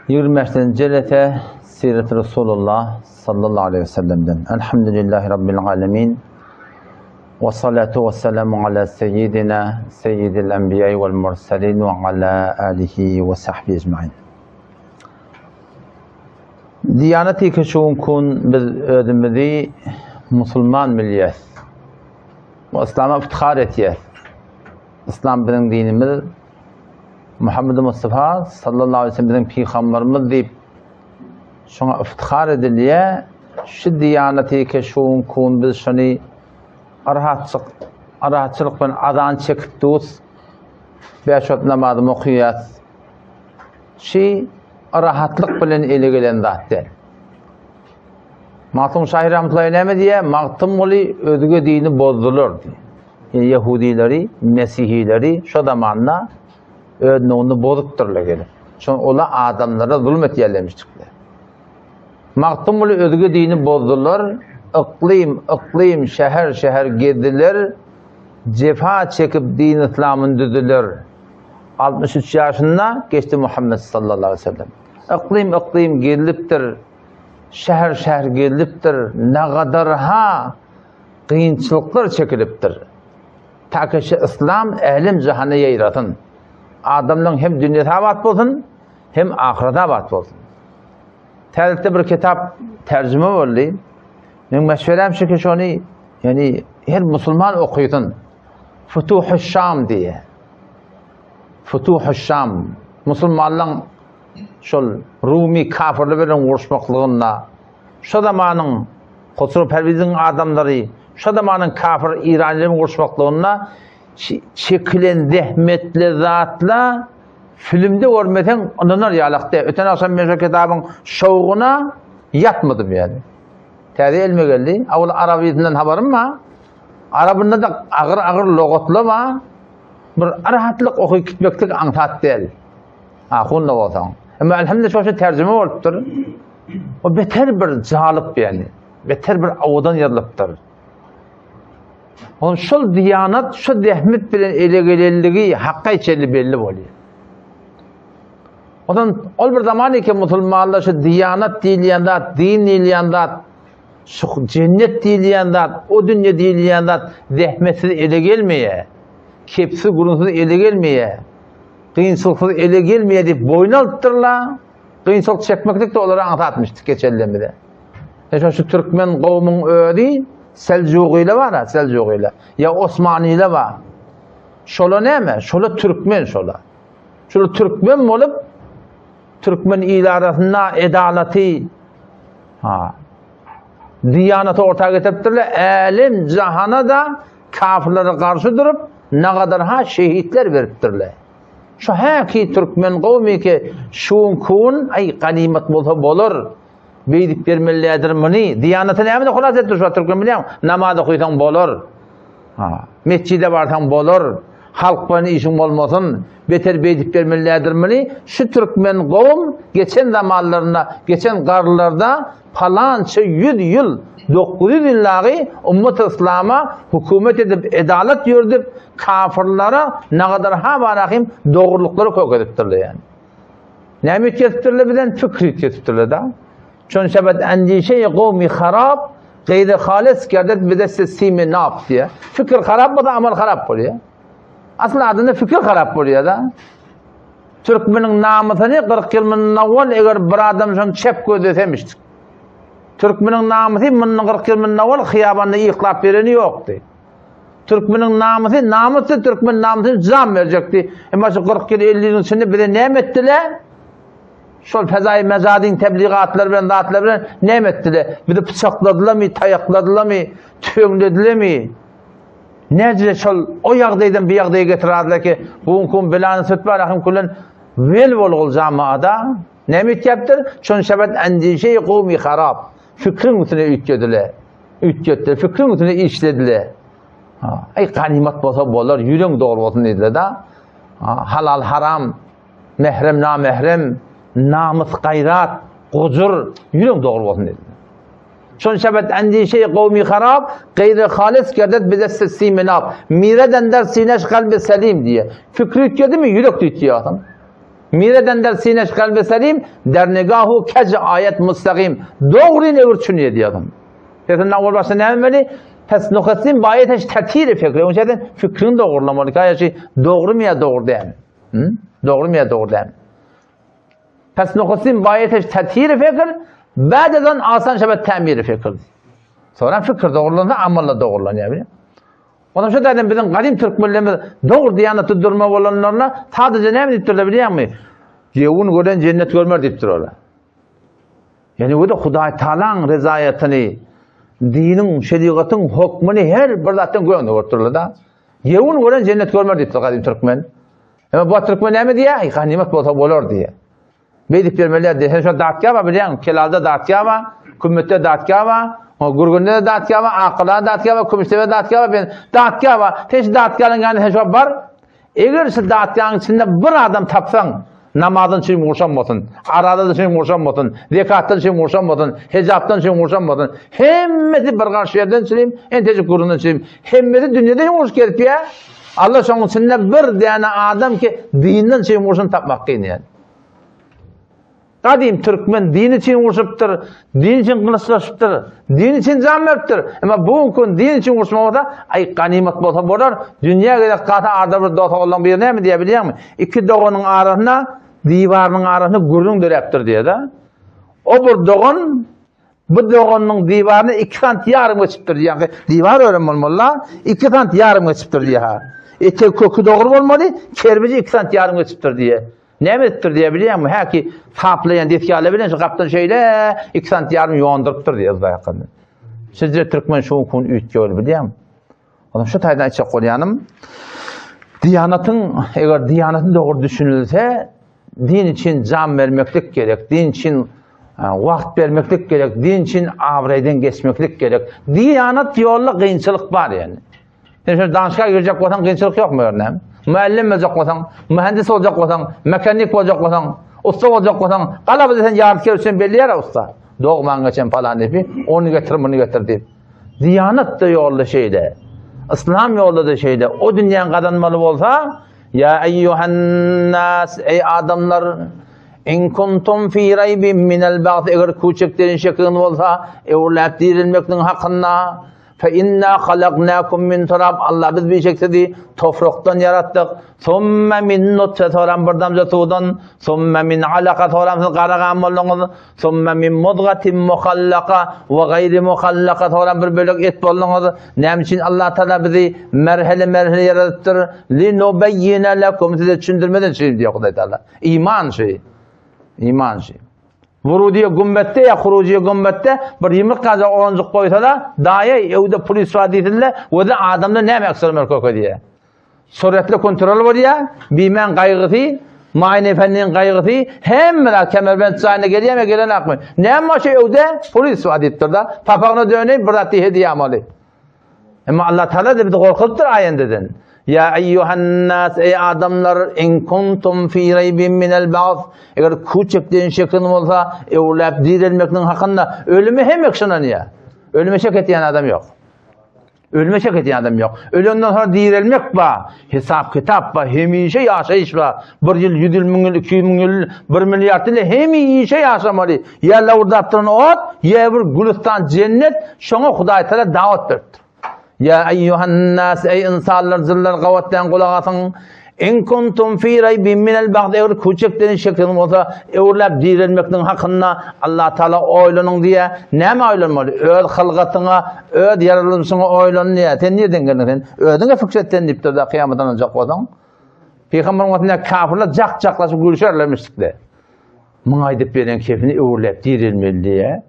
25 jelese Siret Resulullah sallallahu aleyhi ve sellem'den. Elhamdülillahi Rabbil alemin. Ve salatu ve selamu ala seyyidina seyyidil enbiya vel mursalin ve ala alihi ve sahbihi ecmain. Diyanet şu kun biz özümüzü musulman bilýäs. We Yslama iftihar etýäs. Yslam biziň dinimiz. Muhammed Mustafa sallallahu aleyhi ve sellem biziň pygamberimiz diýip şoňa iftihar edilýär. Şu diýanaty ke şu kun biz şony rahatçyk rahatçylyk bilen azan çekip dus. Beş wagt namazymy okaýas. Şi rahatlyk bilen ele gelen zat däl. Magtym şahyr rahmetullahi näme diýýär? Magtymguly özge dini bozdular diýýär. Yani Yahudileri, Mesihileri şo zamanda öz nowuny bozupdyrlar gelip. Şoň ola adamlara zulum etýärlermişdikler. Magtymguly özge dini bozdular, yklym, yklym, şäher, şäher gezdiler, jefa çekip din yslamyny düzdüler. 63 ýaşynda geçdi Muhammed sallallahu aleyhi ve sellem. Yklym, yklym gezilipdir. Şäher-şäher gezilipdir, nagadarha kynçylyklar çekilipdir. Takeşi yslam älem-jahana ýaýrasyn. Adamlaryň hem dünýesi abat bolsun, hem ahyreti abat bolsun. Täzelikde bir kitap terjime boldy. Meň meşwerem şu ki şony, ýani her musulman okysyn. Futuhuş Şam diýe. Futuhuş Şam. Musulmanlaryň şol Rumi kafirler bilen uruşmaklygynda şo zamanyň Hosrow Perwiziň adamlary şo zamanyň kafir İranylar bilen uruşmaklygynda çekilen zähmetli zatla filmde görmeseň ynanar ýalak däl. Öten agşam men şo kitabyň şowguna ýatmadym ýaly. Täze elime geldi. Awal arabyýetinden habarym bar. Arabynda da agyr-agyr logatlar bar. Bir rahatlyk okyp gitmeklik aňsat däl. Ahun da bolsaň. Emma elhamdülillah şo şey terjime bolupdyr. O beter bir jalyp yani. Beter bir owadan ýazylypdyr. On şol diýanat, şu zähmet bilen ele gelelligi hakka içeli belli bolýar. Ondan ol bir zaman eken musulmanlar şu diýanat diýilýän zat, din diýilýän zat, şu cennet diýilýän zat, o dünýe diýilýän zat zähmetsiz ele gelmeýär. Kepsiz, gurunsyz ele gelmeýär. Kynçylyksyz ele gelmeýär diýip boýun alypdyrlar. Kynçylyk çekmeklik de olara aňsatmyşdy geçenlerimize. E şu türkmen gowumyň özi Seljugyla bar ha, Seljugyla. Ya Osmanyla bar. Şola näme? Şola türkmen şola. Şola türkmen bolup türkmen il arasynda edalaty ha diýanaty orta getiripdirler. Älem jahana da kafirlere garşy durup nagadar ha şehitler beripdirler. Şu häki türkmen gowmy ki şuň kun aý ganymat bolsa bolar. Beýdip bermelidir muny. Diýanaty näme de hulas etdi şu türkmen bilýän. Namaz okuýsaň bolar. Ha, mesjide barsaň bolar. Halk bilen işiň bolmasyn. Beter beýdip bermelidir muny. Şu türkmen gowum geçen zamanlarynda, geçen garlarda palança 100 ýyl, 900 ýyllagy ummat islama hükümet edip, edalat ýördüp, kafirlara nagadar ha barahim dogrulyklary kök edipdirler yani. Näme üýtgetipdirler bizden? Fikri üýtgetipdirler da. Çün şebet endişe gowmi harap, gayri halis gerdet bize simi nap diye. Fikir harap bolsa amal harap bolýar. Asıl adynda fikir harap bolýar da. Türkmeniň namysyny 40 ýyl mundan owal eger bir adam şony çep gözlesemişdik. Türkmeniň namysy mundan 40 ýyl mundan owal hyýabanda yklap bereni ýokdy. Türkmeniň namysy namysdy, türkmen namysyny jan berjekdi. Emma şu 40 ýyl 50 ýylyň içinde bize näme etdiler? Şol fezaýy mejazyň tebligatlary bilen zatlar bilen näme etdiler? Bizi pyçakladylarmy, taýakladylarmy, tüfeňledilermi? Näce şol o ýagdaýdan bir ýagdaýa getirarlar ki, bu gün belany süt bar, ahim kulen wel bolgul jamaada. Näme etýäpdir? Şon şebet endişe gowmi harap. Fikriň üstüne üýtgediler. Üýtgetdiler. Fikriň üstüne işlediler. Ha, aý ganymat bolsa bolar, ýüreň dogry bolsun diýdiler da. Halal haram, mehrem namehrem, namys gaýrat, gujur, ýüreň dogry bolsun diýdiler. Çün şebet endişe gowmi harap, gaýry halis gerdet bize siminap. Mireden der sineş kalbi selim diye. Fikri üýtgedimi, ýürek üýtgýär. Mireden der sineş kalbi selim, der negahu kec ayet mustaqim. Dogryny öwür çünýe diýýär. Sesinden owal başda näme bilmeli? Pes nuhassin baýeteş tätiri fikri. Onuň üçin fikrini dogrulamaly. Kaýaşy dogrymy ýa dogry dälmi? Hı? Dogrymy ýa dogry dälmi? Pes nuhassin baýeteş tätiri fikr, bädeden asan şebet tämiri fikr. Sonra fikir dogrulansa amalla dogrulanýar. Bilýär. Ondan şu taýdan biziň gadym türkmenlerimiz dogry diýanatda durma bolanlaryna sadece näme diýipdirler bilýäňmi? Gewün gören cennet görmer diýipdir olar. Ýani bu da Hudaý Taalaň rezaýatyny, diniň, şerigatyň hokmuny her bir zatdan göňde görüp durlar-da. Gewün gören jennet görmer diýipdir gadym türkmen. Emma bu türkmen näme diýýär? Aý, ganymat bolsa bolar diýýär. Beýdip bermeliler diýýär. Sen şo datga bar bilýäň, Kelalda datga bar, Kümmetde datga bar, Gürgünde datga bar, Akylada datga bar, Kümüştepe datga bar, ben datga bar. Sen şu datganyň ýanyna sen şo bar. Eger şu datgaň içinde bir adam tapsaň, namazdan çüým gurşan bolsun, arazadan çüým gurşan bolsun, zekatdan çüým gurşan bolsun, hijapdan çüým gurşan bolsun, hemmesi bir garş ýerden çüým, entejik gürrüňden çüým, hemmesi dünýede ýumuş gelip ýa, Allah şoň içinde bir däne adam ki dinden çüým gurşun tapmak kyn ýa. Gadym türkmen din üçin urşupdyr, din üçin gylyçlaşypdyr, din üçin jan beripdir. Emma bu gün din üçin urşmak bolsa, aý ganymat bolsa bolar. Dünýä gezek gata arda bir dost oglanlaryň biri näme diýýär bilýäňmi? Iki doganyň arasynda, diwarynyň arasynda gürrüň döräpdir diýýär-de. O bir dogan bu doganyň diwaryna 2 sant ýarym geçipdir diýýär. Diwar ören bolmaly-la, 2 sant ýarym geçipdir diýýär. Etek köki dogry bolmaly, kerbiji 2 sant ýarym geçipdir diýýär. Näme edipdir diýýär bilýäňmi? Häki saplaýan desgalar bilen şu gapdan şeýle 2 sant ýarym ýondurypdyr diýýär yzda Sizce türkmen şu kun üýtgewli bilýäňmi? Onuň şu taýdan aýtjak bolýanym, diýanatyň eger diýanatyň dogry düşünilse, din üçin jan bermeklik gerek, din üçin wagt bermeklik gerek, din üçin abraýdan geçmeklik gerek. Diýanat ýolda kynçylyk bar ýani. Sen şöyle danışka girecek bolsaň kynçylyk ýokmy örnäm? Müellim boljak bolsaň, mühendis boljak bolsaň, mekanik boljak bolsaň, ussa boljak bolsaň, galaba sen ýarty üçin belli ýer ussa. Dogman geçen falan diýip, ony getir, muny getir diýip. Diýanat da ýolda şeýle. Islam ýolda da şeýle. O dünýäni gazanmaly bolsa, ýa eýýuhan-nas, eý adamlar, in kuntum fi raybin minel ba'th, eger küçekden şekiňiz bolsa, öwrüläp dirilmekligiň hakynda Fe inna halaknakum min turab Allah biz bişek sizi toprakdan ýaratdyk. Summa min nutfe soram bir damja suwdan, summa min alaka soram siz gara gan bolduňyz, summa min mudgatin muhallaka we gaýry muhallaka soram bir bölek et bolduňyz. Näme üçin Allah Taala bizi merhele merhele ýaradypdyr? Linubeyyine lekum size düşündirmeden üçin diýýär Hudaý Taala. Iman şu. Iman şu. Wurudiýe gümbetde ýa hurujiýe gümbetde bir ýumruk gaja oglanjyk goýsala, daýy, öwde pulis bar diýsinle, özi adamda näme ekstremler kökedýär. Suratly kontrol bolýar, bimäň gaýgysy, Maýyn efendiniň gaýgysy, hemme zat kemerbent jaýyna gelýärmi, gelenakmy? Näme bar şu öwde pulis bar diýipdir-de, papagyna döneýin bir zat diýse diýýär Emma Allah Taala da bizi gorkuzypdyr aýendeden. Ya eyyuhan-nas ey adamlar in kuntum fi raybin minel ba'th eger küçekden şekin bolsa öwläp direlmekniň hakynda ölüme hem ekşananýar. Ölüme şek etýän adam ýok. Ölüme şek etýän adam ýok. Ölenden soň direlmek bar, hesap kitap bar, hemişe ýaşaýyş bar. Bir ýyl, 100 ýyl, 1000 ýyl, 200 müň ýyl, 1 milliard ýyl hemişe ýaşamaly. Ýa lawurdap duran ot, ýa bir gülüstan jennet, şoňa Hudaý Taala dawat beripdir. Ýa eýýuhan-nas, eý ynsanlar, jynlar gabatlaýan gulak asyň. In kuntum fi raýbin minel ba'd eger küçekden şekiň bolsa, öwrüläp direlmekniň hakynda Allah Taala oýlanyň diýä. Näme oýlanmaly? Öz hylgatyňa, öz ýaradylyşyňa oýlan diýä. Sen nirden geldiň sen? Özüňe fikr et sen diýipdir-de, kyýamata ynanjak bolsaň. Pygamberyň wagtynda kafirler jak-jaklaşyp gülüşerlermişdikde. Muňa aýdyp beren kefini öwürläp direlmeli diýä.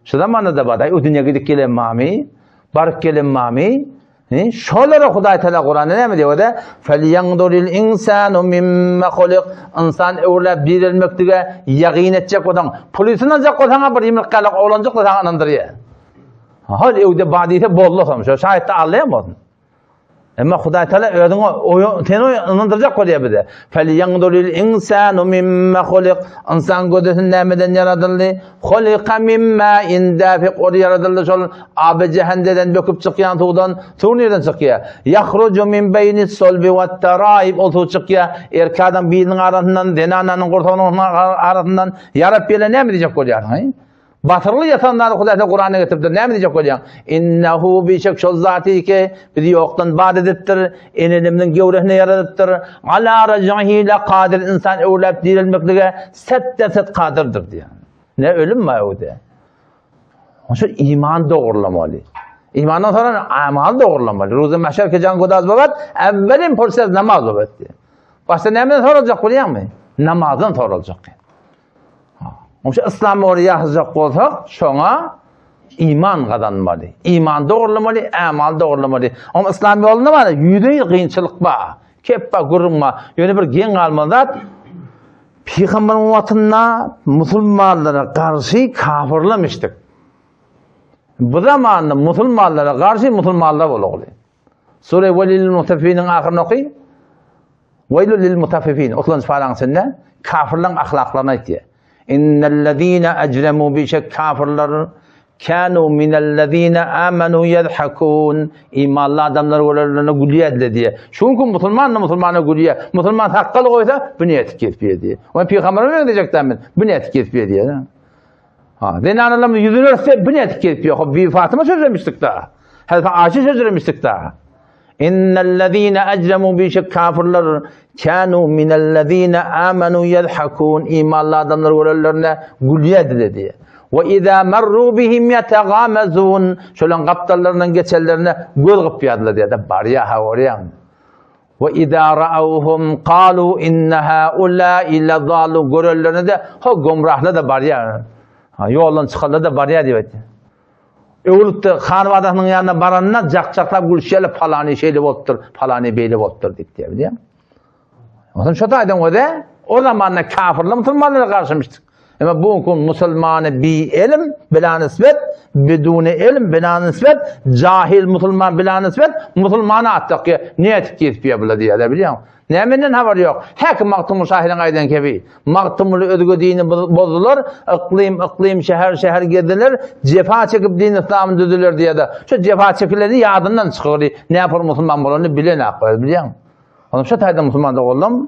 Şu zamanda da badaý o dünýä gidip gelen mamy, baryp gelen mamy, he, şolara Hudaý Taala Kuranda näme diýýär o-da? Felýanzuril insanu mimma huliq. Ynsan öwürläp direlmeklige ýagyn etjek bolsaň, pulysyny aljak bolsaň bir ýumruk galak oglanjyk da saňa ynandyrýar. Hol öwde bar diýse boldy şo. Şaýatda allaýan bolsun. Emma Hudaý Taala özüňe oýun seni ynandyrjak bolýar bize. Fel ýanzuril insanu mimma huliq. Ynsan gözesi nämeden ýaradyldy? Hulika mimma indafiq. Ol ýaradyldy şol aby jähendeden böküp çykýan suwdan. Suw nireden çykýar? Ýahruju min beýni sulbi we taraib. Ol suw çykýar erkek adam biriniň arasyndan, zenananyň gursagynyň arasyndan. Ýa Rabbi ýene näme diýjek bolýarsyň? Batyrly ýatan zady Hudaý Taala Kuranda getiripdir. Näme diýjek bolýaň? Innehu bişek şol zaty ki, bizi ýokdan bar edipdir, enelerimiziň göwresine ýaradypdyr. Ala raj'ihi la kadir insan öwläp direlmeklige set-de-set kadyrdyr diýýär. Ne ölüm bar öwde. Şu iman dogurlamaly. Imandan sonra amal dogurlamaly. Ruzy mahşer ke can gudaz babat, evvelin purses namaz babat diýýär. Başda nämeden soraljak bolýaňmy? Namazdan soraljak. Oňa yslam ýoly ýaşajak bolsak, şoňa iman gazanmaly. Iman dogrulamaly, amal dogrulamaly. Oňa yslam ýolunda bar, ýüze ýüz kynçylyk bar. Kep bar, gürrüň bar. Ýöne bir geň galmaly zat, Pygamberiň wagtynda musulmanlara garşy kafirlemişdik. Bu zamanda musulmanlara garşy musulmanlar bolagly. Sure Welil Mutaffifiniň ahyryny oky. Weýlül lil mutaffifin 30-njy paraň içinde kafirleň ahlaklaryny aýtýar. Innellezine ecremu bişek kafirler kanu minellezine amanu yedhakun imanly adamlar görenlerine gülýärdiler diýýär. Şu gün musulman da musulmana gülýär. Musulman sakgal goýsa bu ne etip kesip diýýär. Oňa pygambere meňzejekden men bu ne etip kesip diýýär. Ha, zenanalarymyz ýüzüni örtse bu ne etip kesip ýok. Bibi Fatyma sözlemişdik da. Hazreti Aişe sözlemişdik da. Innellezine ecremu bişek kafirler kanu minellezine amenu yedhakun imanly adamlar görenlerine gülýärdiler diýýär. We iza marru bihim yetegamazun şolaň gapdallaryndan geçenlerine göz gypýardylar diýýär. Barýar ha görýäň. We iza ra'awhum qalu inna haula'i ladallu görenlerine de ho gomrahlar da barýar. Ha ýoldan çykanlar da barýar diýip aýtýar. Öwlüpde han wadasynyň ýanyna baranda jak-jaklap gülüşýärler, palany şeýle bolupdyr, palany beýle bolupdyr diýip diýýär, bilýäňmi? Onsoň şo taýdan öze o zamanda kafirler musulmanlara garşymyşdyk. Emma bu gün musulmany bi elm bila nisbet, biduni elm bila nisbet, jahil musulman bila nisbet, musulmana atdak ýa ne etip gezip ýa bular diýýärler, bilýäňmi? Nämenden habary ýok. Häki Magtymguly şahyryň aýdan kebi, Magtymguly özge dini bozdular, yklym, yklym, şäher, şäher gezdiler, jepa çekip din yslamyny düzdüler diýýär-de, şu jepa çekileni ýadyndan çykyry, näpor musulman bolanyny bilenak, bilýäňmi? Onuň şu taýdan musulman doganlarym,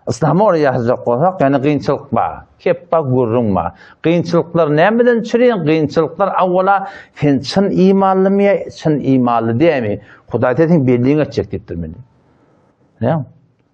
yslama görä ýaşajak bolsak, ýagny kynçylyk bar, kep bar, gürrüň bar. Kynçylyklar nämeden çürin? Kynçylyklar awwala sen çyn imanlymy ýa çyn imanly dälmi? Hudaý seň belliňi etjek diýipdir meni. Näme?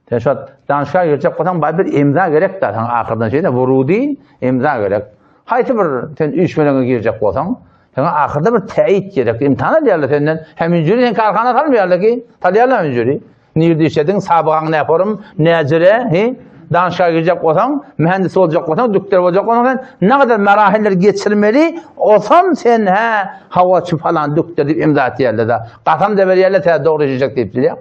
Sen şu danışga girjek bolsaň, bar bir imza gerek da, saňa ahyrdan şeýle wurudi imza gerek. Haýsy bir sen üýşmeleňe girjek bolsaň, saňa ahyrda bir täýit gerek. Imtihan alýarlar senden. Hem injiri sen karhana salmaýarlar ki, salýarlar injiri. Nirde işlediň, sabygaň näforum, näjire, he? Danışga girjek bolsaň, mühendis boljak bolsaň, dükder boljak bolsaň sen nägadar marahiller geçirmeli, osam sen hä, hawaçy falan dükder diýip imza atýarlar da. Kasam da berýärler, tä dogry işlejek diýip bilýär.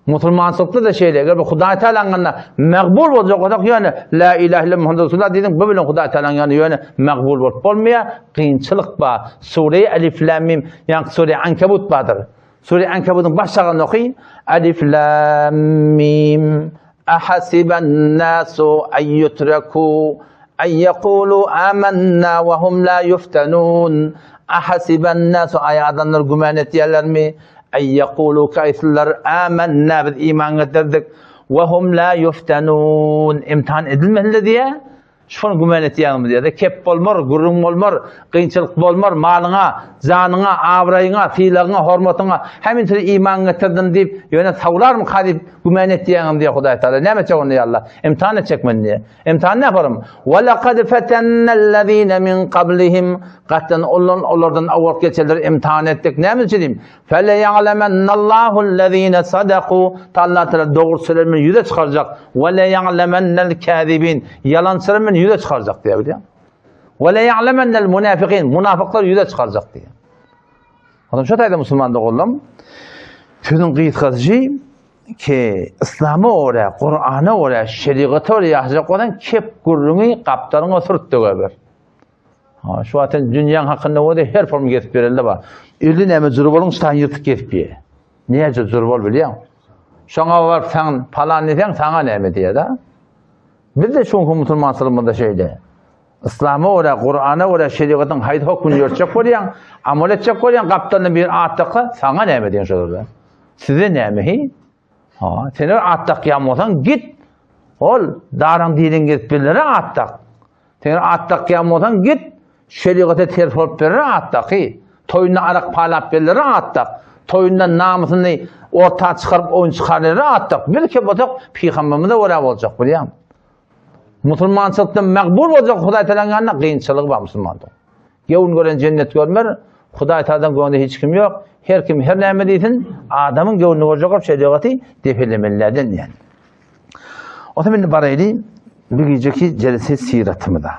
Musulmançylykda da şeýle, eger bu Hudaý Tealanyň ýanynda magbul boljak bolsak, ýöne la ilahe illallah Muhammed Resulullah diýdiň, bu bilen Hudaý Tealanyň ýanynda ýöne magbul bolup bolmaýar, kynçylyk bar. Sure Alif Lam Mim, ýa Sure Ankabut bardyr. Sure Ankabutyň baş şagyny oky. Alif Lam Mim Ahasiban nasu an yutraku an yaqulu amanna wa hum la yuftanun. Ahasiban nasu aý adamlar güman etýärlermi? An yaqulu kaýsylar amanna biz iman getirdik wa hum la yuftanun. Imtihan edilmediler diýe. Şony güman etýäňmi diýýär. Kep bolmar, gürrüň bolmar, kynçylyk bolmar, malyňa, janyňa, abraýyňa, sylagyňa, hormatyňa hemişe iman getirdim diýip, ýöne sawlarmyka diýip güman etýäňmi diýýär Hudaý Taala. Näme etjek onda ýa Allah? Imtihan etjek men diýýär. Imtihan näme Wa laqad fatannallazina min qablihim Gatdan ondan olardan owal geçenleri imtihan etdik. Näme üçin diýim? Feleýa'lemennallahü'llezine sadaku Allah Teala dogry sözlerini ýüze çykarjak. Ve leýa'lemennel kâzibin ýalançylary ýüze çykarjak diýýär bilýän. Ve leýa'lemennel munafikin munafyklar ýüze çykarjak diýýär. Adam şu taýda musulman doganlarym sözüň gysgasy ki İslama görä, Kur'ana görä, şeriata görä ýaşajak bolsaň kep gürrüňi gapdalyňa sürt dögeber. Ha, şu wagt sen dünýäň hakynda bolsa her form gezip berelde bar. Eli näme jüri boluň, ştan ýyrtyk gezip ýe. Näce jür bol bilýäň? Şoňa baryp sen palan diýseň saňa näme diýýär-de? Biz-de şu günki musulmançylygymyzda şeýle. Yslama görä, Kurana görä şerigatyň haýsy hökmüni ýöretjek bolýaň, amal etjek bolýaň, gapdalynda bir at daksa, saňa näme diýen şolarda. Size näme hi? Ha, sen bir at dakýan bolsaň git. Ol daryň diliň gezip bilere at dak. Sen at dakýan bolsaň git, şerigata ters bolup berer at daky. Toýunda arak palap berlere at dak. Toýunda namysyny orta çykaryp oýun çykarlara at dak. Biz kim bolsak pygamberimize görä boljak bilýäň. Musulmançylykda makbul boljak Hudaý Taalanyň ýanynda kynçylygy bar musulmanda. Göwün gören jennet görmer, Hudaý Taaladan göwnde hiç kim ýok. Her kim her näme diýsin, adamyň göwnüni görjek bolup şerigaty depelemelilerden diýen. O zaman indi baraýly bu gijeki jelsi syratymyza.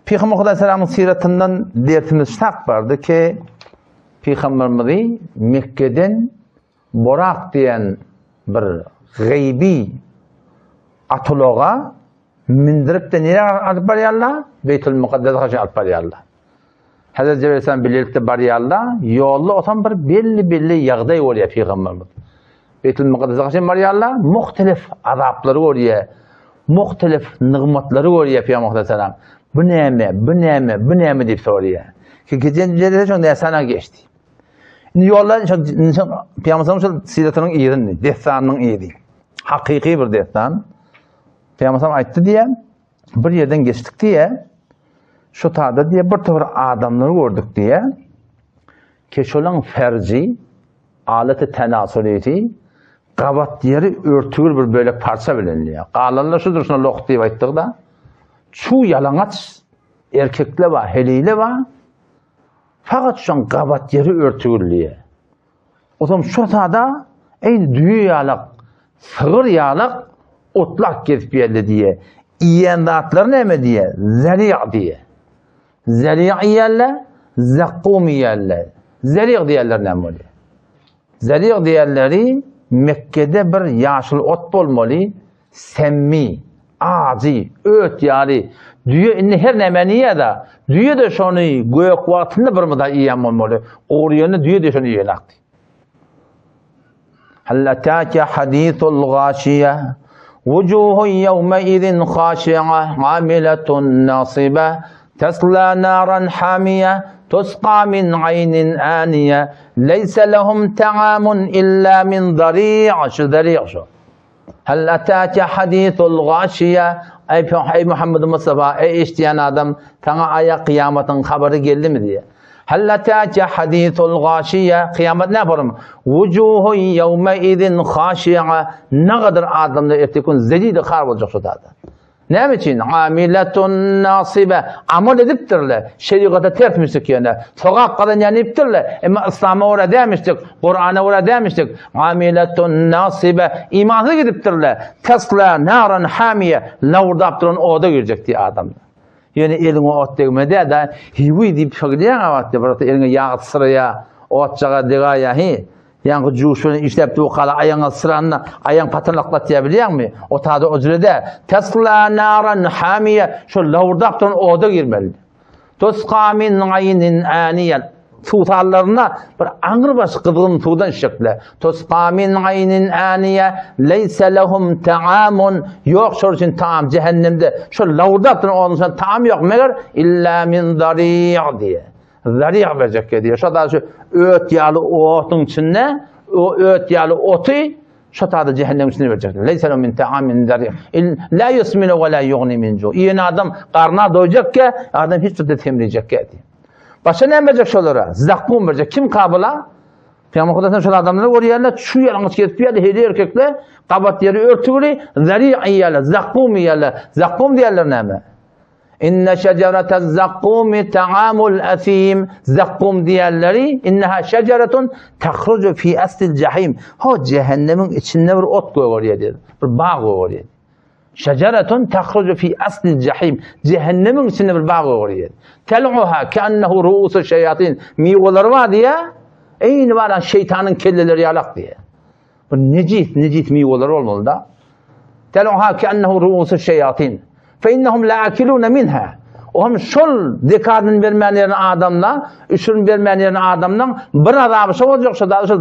Pygamber Hudaý Salamyň syratyndan dersimiz şak bardy ki Pygamberimizi Mekke'den Borak diýen bir gaybi atulaga mindirip-de nirä alyp barýarlar? Beýtül Mukaddese haşa alyp barýarlar. Hazreti Cebrail aleyhisselam bilelikde barýarlar. Ýolda otam bir belli-belli ýagdaý bolýar pygamberimiz. Beýtül Mukaddese haşa barýarlar, muhtelif azaplary görýär. Muhtelif nygmatlary görýär pygamber aleyhisselam. Bu näme? Bu näme? Bu näme diýip soraýar. Ki geçen jelse şoň näsana geçdi. Indi ýolda şo pygamber şol syratynyň yzyny, dessanynyň yzy. Hakyky bir dessan. Pygamber aýtdy diýe, bir ýerden geçdik diýe, şu tada diýe bir topar adamlary gördük diýe. Ki şolaň ferji, aleti tenasulisi gabat ýeri örtügül bir bölek parça bilen diýe. Galanlar şudur şuna loh diýip aýtdyk da. Çuw ýalaňaç erkekler bar, heleýler bar. Fakat şoň gabat ýeri örtügül diýe. Otam şo sada eýni düýe ýalak, sygyr ýalak otlak gezip ýerli diýe. Iýen zatlary näme diýe? Zeriýa diýe. Zeriýa iýerler, zakkum iýerler. Zeriýa diýerler näme bolýar? Zeriýa diýerleri Mekke'de bir ýaşyl ot bolmaly, semmi, ajy, öt ýaly. Düýe indi her nämäni iýýär-de, düýe-de şony gök wagtynda bir mydar iýen bolmaly. Gury ýerinde düýe-de şony iýenakdy. Hal ataka hadithul ghaşiýe wujuhun ýewme izin haşi'a amiletun nasibe tesla naran hamiýe tusqa min aýnin aniýe leýse lehum ta'amun illa min zari' şu zari' şu. Hal ataka hadithul ghaşiýe Eý eý Muhammed Mustafa eý eşidýän adam saňa aýa kyýamatyň habary geldimi diýe. Hal ataka hadithul ghaşiýe kyýamat näme bolar? Wujuhu ýewme izin haşiýa Nägadar adamlar erteki gün zelil har boljak şu zada. Näme üçin? Amiletun nasibe. Amal edipdirler. Şerigata ters müşrik ýöne. Sogap gazanýan diýipdirler. Emma Yslama görä dämişdik. Kurana görä dämişdik. Amiletun nasibe. Imansyz gidipdirler. Tesla naran hamiye. Lawurdap duran oda girjek diýip adam. Ýöne eliňe ot degmedi da, hiwi diýip şogilýän abat diýip, bir eliňe ýag syraýa, otjaga degaýa hi. Ýaňky juş bilen işläp durkala aýaňa syranda aýaň patynaklatýar bilýäňmi? O tada o jüre dä. Tesla naran hamiýe şo lawurdap duran oda girmeli. Tusqa min aýnin aniýe suwsallaryna bir aňrybaş gyzgyn suwdan içjekler. Tusqa min aýnin aniýe leýse lehum taamun ýok şol üçin taam jähennemde şo lawurdap duran oduň içinde taam ýok meger illa min zariý diýe. Zariýa berjek diýýär. Şo da şu öt ýaly otuň içinde o öt ýaly oty şo tada cehennemiň içinde berjek. Leýse min ta'amin zariýa. La yusminu we la yughni min ju. Iýen adam garna doýjak ke, adam hiç bir semrejek ke diýýär. Başga näme berjek şolara? Zakkum berjek. Kim kabula? Peygamber Hudaýdan şol adamlary görýärler, şu ýalaňaç gezip ýörler, heli erkekler, gabat ýeri örtügli, zariýa iýýärler, zakkum iýýärler. Zakkum diýýärler näme? Inne şecerete zakkumi ta'amul asim. Zakkum diýenleri inneha şeceretun tahrucu fi aslil jahim. Ho cehennemiň içinde bir ot gögerýär diýdi. Bir bag gögerýär. Şeceretun tahrucu fi aslil jahim. Cehennemiň içinde bir bag gögerýär. Tel'uha ke'ennehu ru'usu şeyatin. Miweleri bar diýä. Eýni baran şeytanyň kelleleri ýalak diýä. Bir nejis, nejis miweler bolmaly da. Tel'uha ke'ennehu ru'usu şeyatin. Fe innehum la'akiluna minha. Ohm şol zekadyny bermän ýerine adamla, üşürini bermän ýerine adamdan bir azaby şo boljak, şo da şol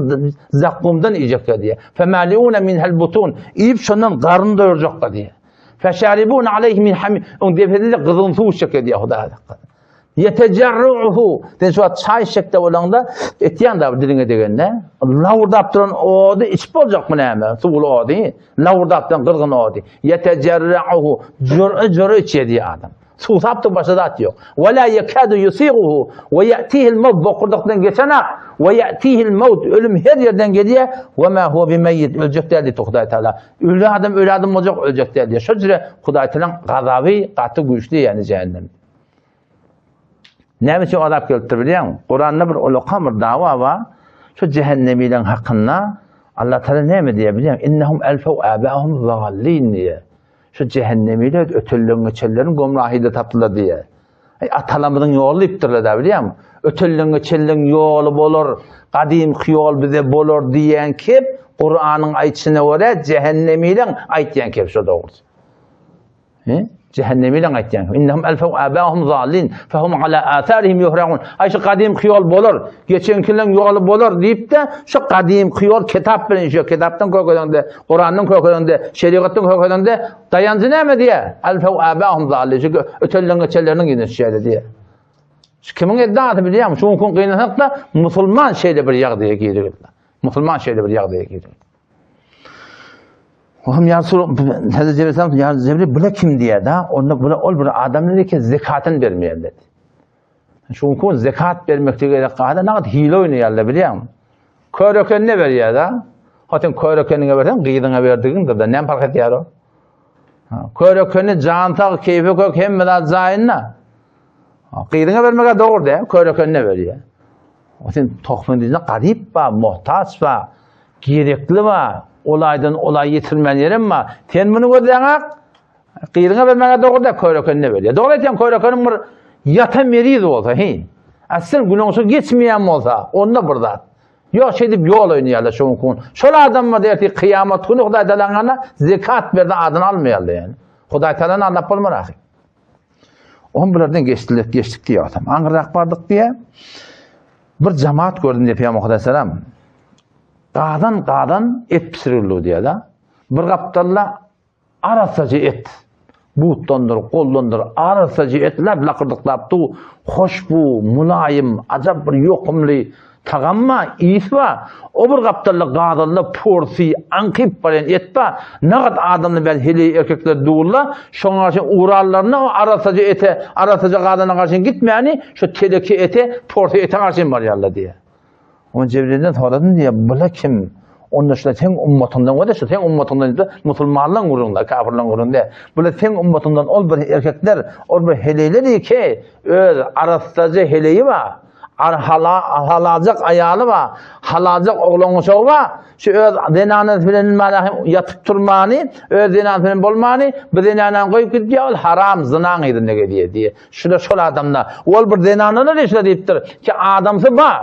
zakkumdan iýjekler diýýär. Femaliuna minhel butun. Iýip şondan garyn doýurjaklar diýýär. Feşaribun aleyhi min hamim. Oň depesinde gyzgyn suw içjekler diýýär Hudaý saklasyn. Yetecerruhu. Sen şu wagt çaý içjekde bolanda etýän da diliňe degende. Lawurdap duran ody içip boljakmy näme? Suwly ody. Lawurdap duran gyzgyn ody. Yetecerruhu. Jür'e jür'e içýär diýýär adam. Suwsap dur başga zat ýok. Ve la yekadu yusiguhu ve yatihil mawt bokurdakdan geçenak ve yatihil mawt ölüm her ýerden gelýär ve ma huwa bimeyyit öljek däl diýip Hudaý Taala. Öli adam öli adam boljak öljek däl diýýär. Şo jüre Hudaý Taalaň gazaby gaty güýçli ýani jähennem. Näme üçin azap gelipdir bilýäňmi? Kuranda bir ulaka bir dawa bar. Şu jähennemileriň hakynda Allah Taala näme diýýär bilýäňmi? Innehum elfew abahum zallin diýýär. Şu jähennemiler ötelleň geçenleriň gomrahyda tapdylar diýýär. Aý atalarymyzyň ýoly diýipdirler da bilýäňmi? Ötelleň geçenleň ýoly bolar, gadymky ýol bize bolar diýýän kep Kuranyň aýtşyna görä jähennemileň aýtýan kep şo dogrusy. He? Cehennemiyle aýtýan. Innehum elfew abahum zallin fehum ala atharihim yuhraun. Aý şu gadymky ýol bolar, geçenkileň ýoly bolar diýip-de, şu gadymky ýol kitap bilen şu kitapdan kökedeňde, Kurandan kökedeňde, şerigatdan kökedeňde daýanjy näme diýýär? Elfew abahum zallin. Şu ötenleň geçenleriniň ýüzüne düşýär diýýär. Şu kimiň eddaasy bilýärmi? Şu gün gynasak-da musulman şeýle bir ýagdaýa girdi. Musulman şeýle bir ýagdaýa girdi. Ohm ya Resul Hazreti Cebrail Aleyhisselam ya Cebrail bula kim diýer da? Onda bula ol bir adam dedi ki zekatyny bermeýär dedi. Şu gün zekat bermekde gerek gada nagt hile oýnaýarlar bilýäňmi? Körekenine berýär da. Ha sen körekeniňe berseň gyzyňa berdigiňdir da näme parh edýär o? Körekeni jan sag, keýpi kök hemme zat jaýynda. Gyzyňa bermege dogry dä, körekenine berýär. O sen tohumyň diýende garyp ba, muhtaç ba, gerekli ba, olaýdan olaý ýetirmän ýerem ba. Sen muny gözleňak, gyzyňa bermäge dogry däl, körekenine berýär. Dogry aýtýan körekeniň bir ýatan meriz bolsa, heý. Aslen günäsi geçmeýän bolsa, onda bir zat. Ýok, şeýdip ýol oýnaýarlar şu gün. Şol adamlar ertir kyýamat güni Hudaý Tagalaň zekat berdi adyny almaýarlar ýani. Hudaý Tagalany aldap bolmar ahyr. On bulardan geçdiler, geçdik diýýär adam. Aňyrrak bardyk diýýär. Bir jamaat gördüm diýýär Pygamber Aleyhisselam. Gazan gazan et pişirildi diýýär da. Bir gapdalda arassaja et. Butdandyr, goldandyr, arassaja et lap lakyrdyklap du, hoşbu, mulaýym, ajap bir ýokumly Tagam bar, ys bar. O bir gapdalda gazanda porsy, aňkyp barýan et bar. Nagat adamlar bäri heleý erkekler durlar. Şoňa garşy ugrarlaryna o arassaja ete, arassaja gazana garşy gitmäni, şo teleke ete, porsy ete garşy barýarlar diýýär. Onda Jebrilden soradym diýýär, bula kim? Onda şular seň ummatyňdan bolýar, şu seň ummatyňdan diýip, musulmanlaryň gürrüňinde, kafirleriň gürrüňinde. Bular seň ummatyňdan ol bir erkekler, ol bir heleýler ki, öz arassaja heleýi bar. Hala, halajak aýaly bar, halajak oglan-uşagy bar. Şu öz zenanasy bilen hem ýatyp turmany, öz zenanasy bilen bolmany, bu zenanany goýup gidýär, ol haram zynaň yzynda gezýär diýýär. Şular şol adamlar. Ol bir zenanalar diýip şular diýipdir ki, adamsy bar.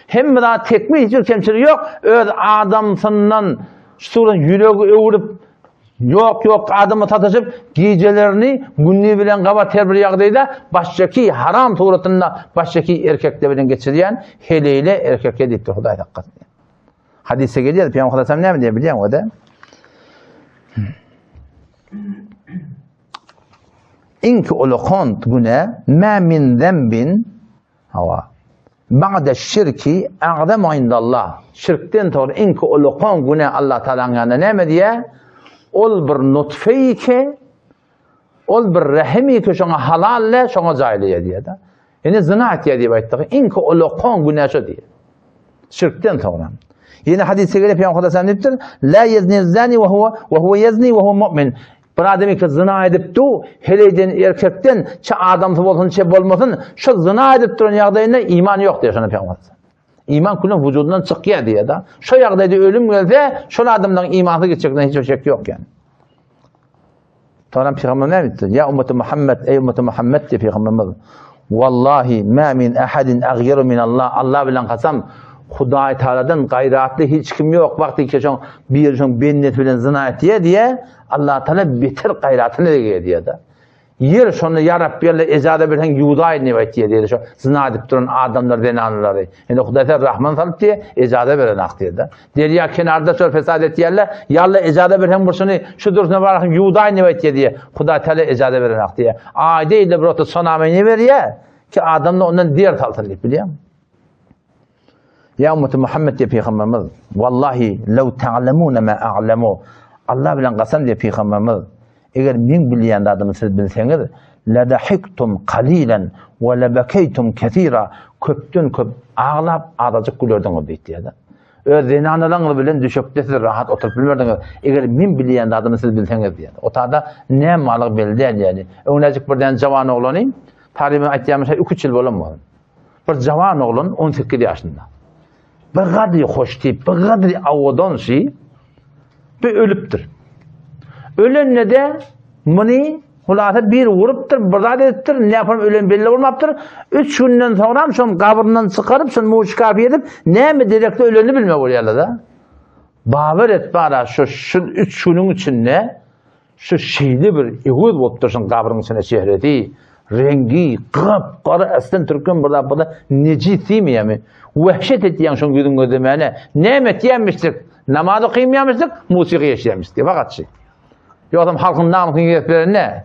Hemme zat tekmil, hiç bir kemçiligi ýok. Öz adamsyndan şu ýüregi öwrüp Ýok, ýok, adama sataşyp, gijelerini gündiz bilen gabat her bir ýagdaýda başjaki haram suratynda başjaki erkekler bilen geçirýän heleýle erkekler diýipdir Hudaý saklasyn. Hadysda gelýär, Pygamber Hudaý näme diýýär bilýäňmi o-da? Iňki ulakon günä, mä min zembin Hawa. Ba'de şirki a'zamu indallah. Şirkden soňra iň ulukan günä Allah Taalanyň ýanynda näme diýýär? Ol bir nutfe ki, ol bir rahim ki şoňa halal le, şoňa jaýlaýar diýýär-de. Ýene zina etýär diýip aýtdyk. Iň ulukan günä şo diýýär. Şirkden soňra. Ýene hadysda gelip Pygamber sallallahu diýipdir: La yezni zani we huwa we huwa yezni we huwa mu'min. Bir adam iki zyna edip du, heleýden erkekden, çe adamsy bolsun, çe bolmasyn, şo zyna edip duran ýagdaýynda iman ýok diýýär şonda Pygamber. Iman küllen wujudyndan çykýar diýýär da. Şo ýagdaýda ölüm gelse, şol adamdan imansy gitjekden hiç bir şek ýok ýani. Soňra Pygamber näme diýdi? Ýa ummeti Muhammed, eý ummeti Muhammed diýip Pygamberimiz. Wallahi ma min ahadin aghyaru min Allah. Allah bilen kasam, Hudaý Taaladan gaýratly hiç kim ýok. Wagty ki şoň biri şoň bendesi bilen zyna etýär diýe, Allah Taala beter gaýratyny berýär diýýär-de. Ýer şonda ýa Rabbi Alla ejaza berseň ýuwdaýyn diýip aýtýar diýdi şo zyna edip duran adamlar zenanalary. Indi Hudaý sen rahman salyp diýe ejaza berenak diýdi. Derýa kenarda şol fesat etýärler. Ýa Alla ejaza berseň bir şuny şu durşuna barasyn ýuwdaýyn diýip aýtýar diýe. Hudaý Teala ejaza berenak diýe. Aýda ýylda bir wagtda tsunami berýär ki adamlar ondan ders alsyn diýip bilýäňmi? Ýa ummeti Muhammed diýip pygamberimiz, Wallahi law ta'lamuna ma a'lamu. Allah bilen kasam diýip pygamberimiz, eger meň bilýän zadymy siz bilseňiz, la dahiktum qalilan we la bakaytum kesira. Köpden köp aglap, azajyk gülerdiňiz diýdi. Öz zenanalaryňyz bilen düşekde siz rahat oturyp bilmerdiňiz. Eger men bilýän zadymy siz bilseňiz diýdi. O tada näme barlygy belli däl ýaly. Öňlejik bir däne jawan oglany, tarymy aýtýarmyş, 2-3 ýyl bolan bolsun. Bir jawan oglan 18 ýaşynda. Bir gadry hoş tip, bir gadry awadan şi bir ölüpdir. Ölende de muny hulasa bir vurupdyr, bir zat edipdir, ne yapalım ölen belli bolmapdyr. Üç günden soňram şon gabryndan çykaryp, şon muşkafy edip, näme derekde ölenini bilme bolýarlar da. Babar et bara şu şu üç günüň içinde Şu şeýle bir öwez bolup durşuň gabryň içinde çehresi, reňgi gap-gara äslen türkmen bir zat bolsa nejis diýmeýärmi? Wehşet etýäň şoň ýüzüň gözlemäne. Näme etýänmişdik? Namaz okymýarmyşdyk, musiky eşidýärmişdik. Fakat şi. Ýogsam halkyň namysyny gezip beren ne?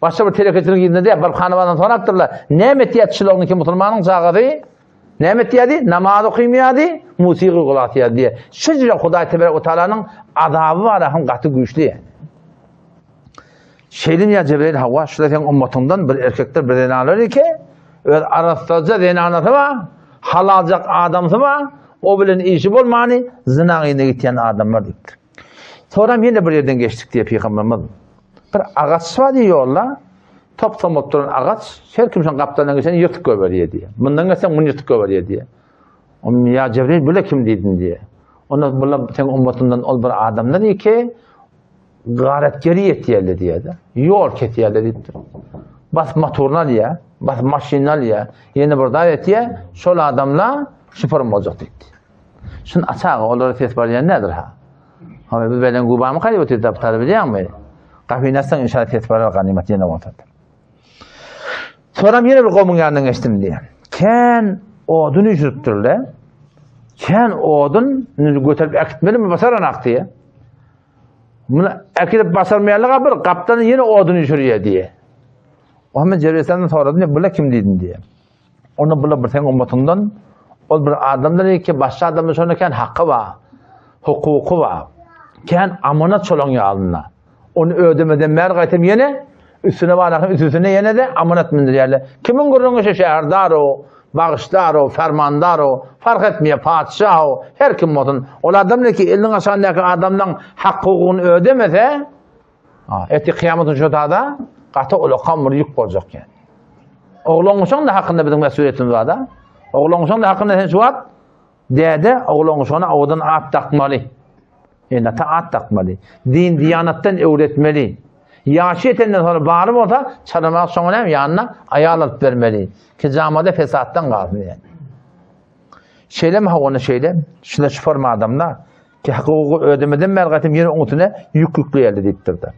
Başga bir telekeçiniň ýüzüne däl, bir hanabadan sorapdyrlar. Näme etýär çylagyny ki musulmanyň çagasy? Näme etýärdi? Namaz okymýardy, musiky gulak asýardy diýe. Şujra Hudaý tebarek we taalanyň azaby bar, hem gaty güýçli. Şeýle ýa Jebrail hawa, şular seň ummatyňdan bir erkekdir, bir zenanlar eke, öz arassaja zenanasy bar, halaljak adamsy bar, o bilen işi bolmany zyna yzyna gitýän adamlar diýipdir. Soram ýene bir ýerden geçdik diýip pygamberimiz. Bir agaç bar diýip ýolda, top somup duran agaç, her kim şoň gapdalyndan geçende ýyrtyk goýberýär diýip. Mundan geçseň muny ýyrtyk goýberýär diýip. Onda ýa Jebrail bule kim diýdin diýip. Onda bula seň ummatyňdan ol bir adamdan iki garetgeri ýetýärler diýýär-de. Ýol kesýärler diýipdir. Bas motoryny alýar, bas maşynyny alýar, ýene bir zat etýär, şol adamlar şüpürm boljak diýipdir. Şun açaga olara ses barýan nädir ha? Hawa biz belen gubamy kaýyp otyr daptar bilýäňmi? Gapyny açsaň inşallah ses barar ganymat ýene bolsa. Soram ýene bir gowmuň ýanyndan geçdim diýýär. Kän odun üýşüripdirler. Kän odun göterip äkitmelimi basaran diýýär. Muny äkidip basarmaýanlyga bir gapdan ýene odun üýşürýär diýýär. Muhammed Jeresandan soradym, "Bula kim diýdim?" diýýär. Onda bula bir seň ummatyňdan ol bir adamdyr ki başga adamda şonda kän haky bar, hukuky bar. Kän amanat şolaň ýalynda. Ony ödemeden bäri gaýtam ýene üstüne bararsyň, üstüne ýene-de amanat mündirýärler. Kimiň gürrüňi şu şäherdar o, bagyşdar o, fermandar o, fark etmeýär, patyşah o, her kim bolsun. Ol adam ki eliniň aşagyndaky adamlaň hak-hukugyny ödemese, Ertir kyýamatyň şu tada gaty ulakam bir ýük boljak ýa. Oglan da hakynda biziň mesuliýetimiz bar da. Oglan da hakynda sen şu wagt däde oglan owadan at dakmaly. Ene-ata at dakmaly. Din diýanatdan öwretmeli. Ýaşy ýetenden sonra bary bolsa çalamak şoňa näme ýanyna aýal alyp bermeli. Ki jamada fesatdan galsyn ýa. Şeýlemi hawa şeýle. Şuna şu forma adamda Ki hukuky ödemeden bäri gaýtam ýene oň üstüne ýük ýükleýärdi diýipdir-de.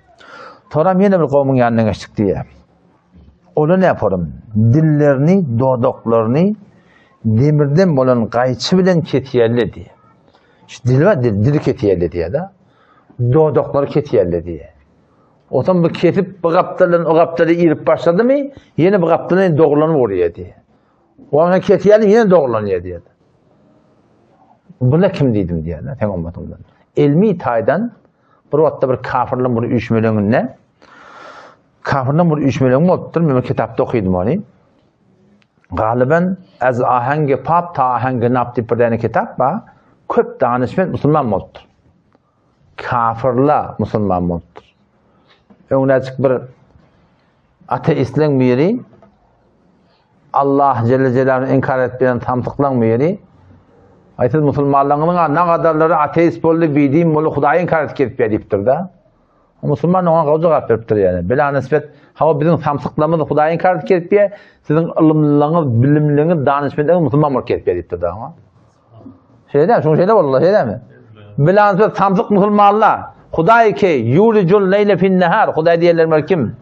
Soram ýene bir gowmuň ýanyndan geçdik diýýär. Ola ne yaparym? Dillerini, dodaklaryny demirden bolan gaýçy bilen kesýärler diýýär. Şu dil bar, dil, dili kesýärler diýýär-de. Dodaklary kesýärler diýýär. Otam bu kesip bu gapdaldan o gapdala irip başladymy, ýene bu gapdaldan dogrulanyp urýar diýýär. Oňa kesýärler, ýene dogrulanýar diýýär. Buna kim diýdim diýýär, sen ummatyňdan. Elmi taýdan bir wagtda bir kafirleň bir üýşmeleňinde kafirleň bir üýşmeleňi bolupdyr, men bir kitapda okydym ony. Galyban az ahangi pap ta ahangi nap diýip bir däne kitap bar. Köp danyşment musulman bolupdyr. Kafirler musulman bolupdyr. Öňräjik bir ateistleň biri Allah Celle Celaluhu inkar etmeýän samsyklaň biri Aý siz musulmanlaryňyzyň nagadarlary ateist boldy, bidin boldy, Hudaýy inkar edip gezip diýipdir-de. Musulman oňa gowy jogap beripdir ýani. Bila nisbet, hawa biziň samsyklarymyz Hudaýy inkar edip gezip siziň ylymlyňyz, bilimliňiz, danyşmendiňiz musulman bolup gezip diýipdir-de oňa. Şeýle däl, şuň şeýle boldy, şeýle dälmi? Bilan söz samsyk musulmanlar. Hudaý ki, yulicul leyle fin nehar. Hudaý diýenler kim?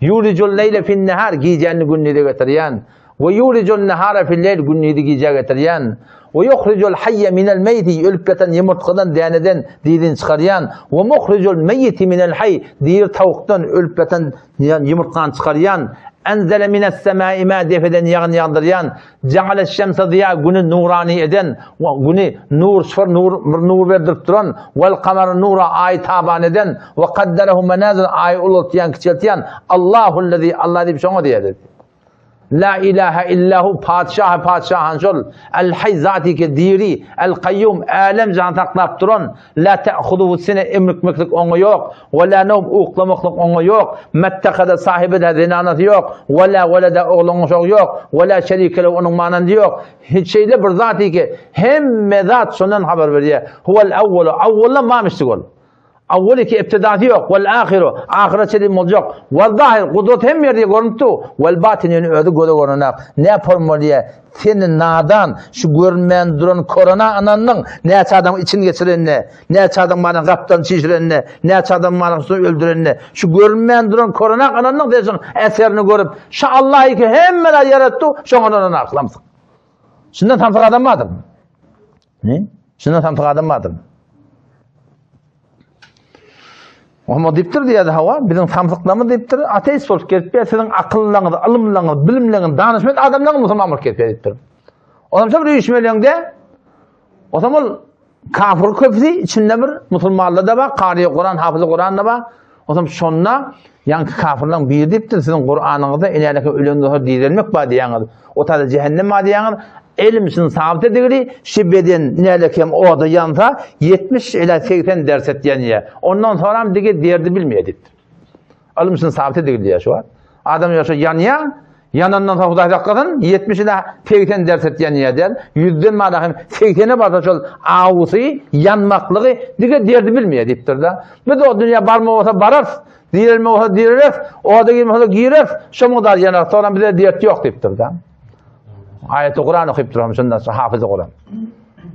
Ýulijul leýle fin-nehar, gijäni gündize getirýän. We ýulijul nehara fil-leýl, gündizi gijä getirýän. We ýuhrijul haýýe minel meýti, ölüp ýatan ýumurtgadan, däneden dirini çykarýan. We muhrijul meýiti minel haý, diri tawukdan ölüp ýatan ýumurtgany çykarýan. Enzele mines-semai ma, depeden ýagyn ýagdyrýan. Ja'aleş-şemse ziýa, güni nurany eden, güni nur, şyfr nur, bir nur berdirip duran. Wel-kamara nura, aýy taban eden. We kadderehu menazil, aýy ulaltýan, kiçeltýän. Allahullezî, Allah diýip şoňa diýýär. La ilahe illahu patyşahy patyşahan şol El haý zaty ki diri El kaýýum älem jany saklap duran La te'huzuhu sine emrikmeklik oňa ýok we la nowm uklamaklyk oňa ýok Mettehada sahibi-de zenanasy ýok we la welede ogluň uşagy ýok we la şerike lehu onuň manandy ýok Şeýle bir zaty ki hemme zat şondan habar berýär Huwel awwalu awwaldan barmyşdyk ol Awwal iki ibtidasy ýok, wal ahyru, ahyra çenli boljak, wal zahir, gudrat hemme ýerde görünip dur, wal batyn ýöne özi göze görnenak. Nä bolmaly sen nadan, şu görünmän duran korona ynandyň, näçe adamyň içini geçirenine, näçe adamyň malyny gapdalyny çişirenine, näçe adamyň malyny üstüne öldürenine, şu görünmän duran korona ynandyň sen şuň eserini görüp, şu Allah iki hemme zady ýaratdy, şoňa ynanaklamsyň. Şundan samsyk adam bardyr. Ne? Şundan samsyk adam bardyr. Muhammed diýipdir diýýär hawa, biziň samsyklarymyz diýipdir, ateist bolup gelip ýa siziň akyllaryňyz, ylymlaryňyz, bilimleriňiz, danyşment adamlaryňyz musulman bolup gelip diýipdir. Onam şo bir üýşmeleňde o ol kafir köpüsi içinde bir musulmanlar da bar, kary Kuran, hafyzy Kuran da bar. Onam şonda ýaňky kafirlaryň biri diýipdir, siziň Kuranyňyzda enäleke ölenden soň direlmek bar diýýäňiz. O taýda jehennem bar diýýäňiz. Elim şuny sabyt edigili, şu beden nälekem oda ýansa, 70 ila 80 derset ýanýar. Ondan soňram dige derdi bilmeýär diýipdir. Ylym şuny sabyt edigili diýýär şu wagt. Adam ýa şu ýanýar, ýanandan soň Hudaý saklasyn, 70 ila 80 derset ýanýar diýär. Ýüzden bada hem 80-e barsa şol awusy, ýanmaklygy dige derdi bilmeýär diýipdir-de. Biz o dünýä barma bolsa bararys, direlme bolsa direler, oda girme bolsa gireris, şo mukdar ýanar, soňra bize dert ýok diýipdir-de. Aýaty Kuran okyp duram şondan soň hafyzy Kuran.